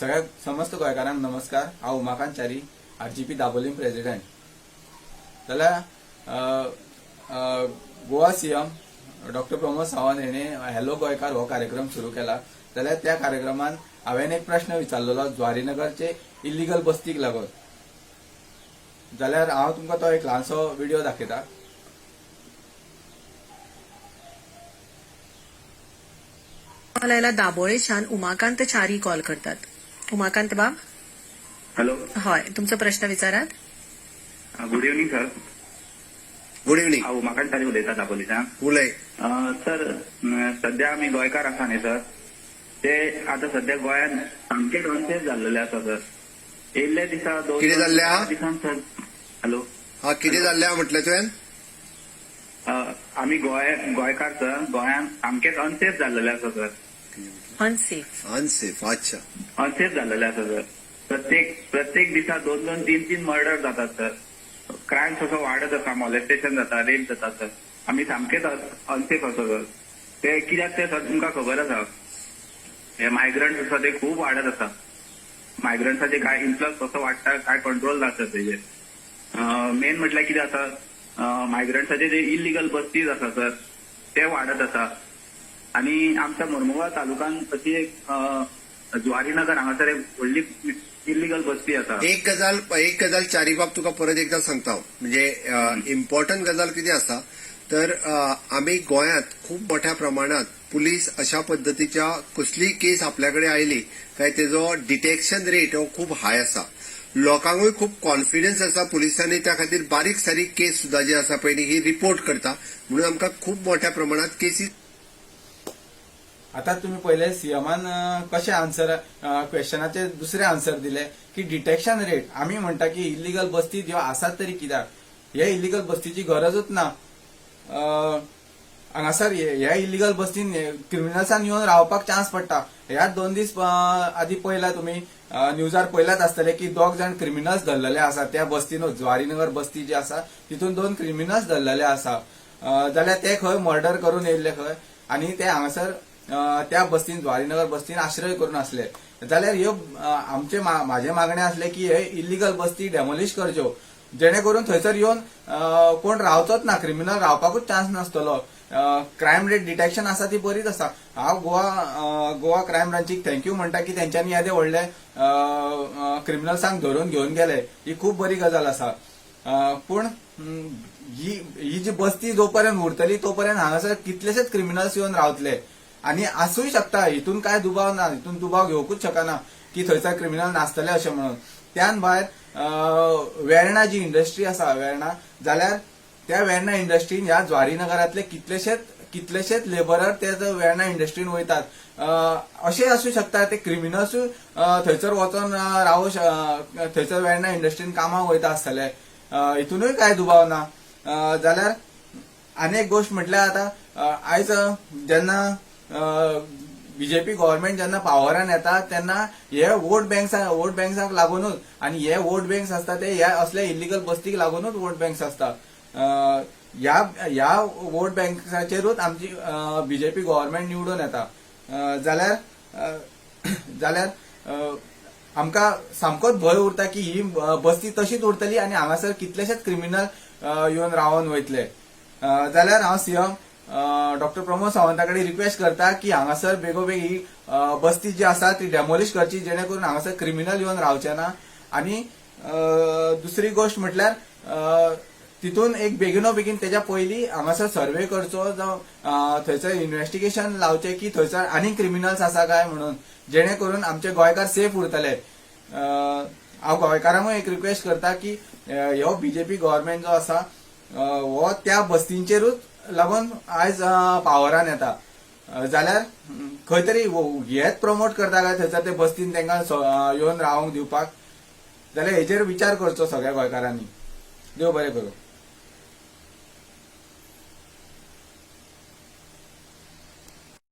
सगळ्या समस्त गोंयकारांक नमस्कार. हांव Umakant Chari, RGP Dabolim president. जाल्यार गोवा सीएम डॉक्टर प्रमोद सावंत हेणे हॅलो गोंयकार हो कार्यक्रम सुरू केला. जाल्यार त्या कार्यक्रमान हांवें एक प्रश्न विचारलेलो ज्वारीनगरचे इलिगल बस्तीक लागून. जाल्यार हांव तुमकां तो एक ल्हानसो व्हिडिओ दाखयता. याला दाबोळेच्यान उमाकांत च्यारी कॉल करतात. उमाकांत बाब. हॅलो. हय, तुमचो प्रश्न विचारात. Good evening sir. Good evening. हांव उमाकांत तारी उलयता दाबोलीच्यान. उलय. सर, सध्या आमी गोंयकार आसा न्ही सर, ते आतां सध्या गोंयांत सामकेच अनसेफ जाल्लेले आसा सर. येयल्ले दिसा दोन कितें जाल्लें आहा? दिसान सर. हॅलो. हा, कितें जाल्लें आहा म्हटलें तुवें? आमी गोंयकार सर, गोंयांत सामकेच अनसेफ जाल्लेले आसा सर. अनसेफ. अनसेफ, अच्छा. अनसेफ जाल्लेले आसा सर. प्रत्येक प्रत्येक दिसा दोन दोन तीन तीन मर्डर जातात सर. क्रायम्स असो वाडत आसा, मॉलेस्टेशन जाता, रेप जाता सर. आमी सामकेच अनसेफ आसा सर. ते कित्याक ते सर तुमकां खबर आसा, हे मायग्रंट्स आसा ते खूब वाडत आसा. मायग्रंट्साचे काय इन्फ्लक्स असो वाडटा, काय कंट्रोल ना सर तेजेर. मेन म्हटल्यार कितें आसा, मायग्रंट्साचे जे इलिगल बस्तीज आसा सर, ते वाडत आसा. आणि आमच्या मोरमुगांव तालुक्यान अशी एक जुवारीनगर हांगासर एक व्हडली इलिगल बस्ती आसा. एक गजाल चारी बाब, तुका परत एकदा सांगता हांव. म्हणजे इम्पॉर्टंट गजाल कितें आसा तर आमी गोंयांत खूब मोठ्या प्रमाणात पुलीस अशा पद्दतीच्या कसलीय केस आपल्या कडेन आयली काय तेजो डिटेक्शन रेट हो खूब हाय आसा. लोकांकूय खूब कॉन्फिडन्स आसा पुलिसांनी. त्या खातीर बारीक सारीक केस सुद्दां जी आसा पळय न्ही, ही रिपोर्ट करता, म्हणून आमकां खूब मोठ्या प्रमाणात केसी आता तुम्ही पहिले सीएमान कशे आन्सर, क्वेश्चनाचे दुसरे आन्सर दिले की डिटेक्शन रेट. आमी म्हणटा की इलिगल बस्ती ह्यो आसात तरी कित्याक? हे इलिगल बस्तीची गरजूच ना. हांगासर ह्या इलिगल बस्तीन क्रिमिनल्सान येवन रावपाक चान्स पडटा. ह्या 2 दीस आदी पळयला तुमी, न्यूजार पळयलात आसतले की दोग जाण क्रिमिनल्स धरलेले आसा त्या बस्तीनूच. ज्वारीनगर बस्ती जी आसा तितून दोन क्रिमिनल्स धरलेले आसा. जाल्यार ते खंय मर्डर करून येयल्ले खंय आनी ते हांगासर त्या बस्तीन, ज्वारीनगर बस्तीन आश्रय करून आसले. जाल्यार ह्यो आमचे म्हाजे मागणें आसलें की हे इलिगल बस्ती डेमोलिश करच्यो, जेणे करून थंयसर येवन कोण रावचोच ना, क्रिमिनल रावपाकूच चान्स नासतलो. क्रायम रेट डिटेक्शन आसा ती बरीच आसा. हांव गोवा क्रायम ब्रांचीक thank you म्हणटा की तेंच्यांनी येदे व्हडले क्रिमिनल्सांक धरून घेवन गेले. ही खूब बरी गजाल आसा. पूण ही ही जी बस्ती जो पर्यंत उरतली तो पर्यंत हांगासर कितलेशेच क्रिमिनल्स येवन रावतले आनी आसूय शकता. हितून काय दुबाव ना, हितून दुबाव घेवकूच शकना की थंयसर क्रिमिनल नासतले अशें म्हणून. त्यान भायर वेर्णा जी इंडस्ट्री आसा वेर्णा, जाल्यार त्या वेर्णा इंडस्ट्रीन ह्या ज्वारीनगरांतले कितलेशेच कितलेशेच लेबरर ते जर वेर्णा इंडस्ट्रीन वयतात, अशें आसूं शकता ते क्रिमिनल्सूय थंयसर वचोन रावू थंयसर वेर्णा इंडस्ट्रीन कामाक वयता आसतले. हितूनय कांय दुबाव ना. जाल्यार आनी एक गोश्ट म्हटल्यार आतां आयज जेन्ना बीजेपी गव्हर्मेंट जेन्ना पावरान येता तेन्ना हे वोट बँक्साक लागूनच, आनी हे वोट बँक्स आसता ते ह्या असल्या इलिगल बस्तीक लागूनच वोट बँक्स आसता. ह्या ह्या वोट बँक्साचेरूच आमची बीजेपी गव्हर्मेंट निवडून येता. जाल्यार आमकां सामकोच भंय उरता की ही बस्ती तशीच उरतली आनी हांगासर कितलेशेच क्रिमिनल येवन रावन वयतले. जाल्यार हांव सीएम डॉक्टर प्रमोद सावंता कडेन रिक्वेस्ट करता की हांगासर बेगोबेग ही बस्ती जी आसा ती डेमोलिश करची, जेणे करून हांगासर क्रिमिनल येवन रावचे ना. आनी दुसरी गोश्ट म्हटल्यार तितून एक बेगिनो बेगीन तेच्या पयलीं हांगासर सर्वे करचो, जावं थंयसर इन्व्हेस्टिगेशन लावचें की थंयसर आनीक क्रिमिनल्स आसा काय म्हणून, जेणे करून आमचे गोंयकार सेफ उरतले. हांव गोंयकारांकूय एक रिक्वेस्ट करता की ह्यो बीजेपी गव्हर्मेंट जो आसा हो त्या बस्तींचेरूच लागून आयज पावरान येता. जाल्यार खंय तरी हेच प्रमोट करता काय थंयसर ते बस्तीन तांकां येवन रावंक दिवपाक? जाल्यार हेजेर विचार करचो सगळ्या गोंयकारांनी. देव बरें करूं.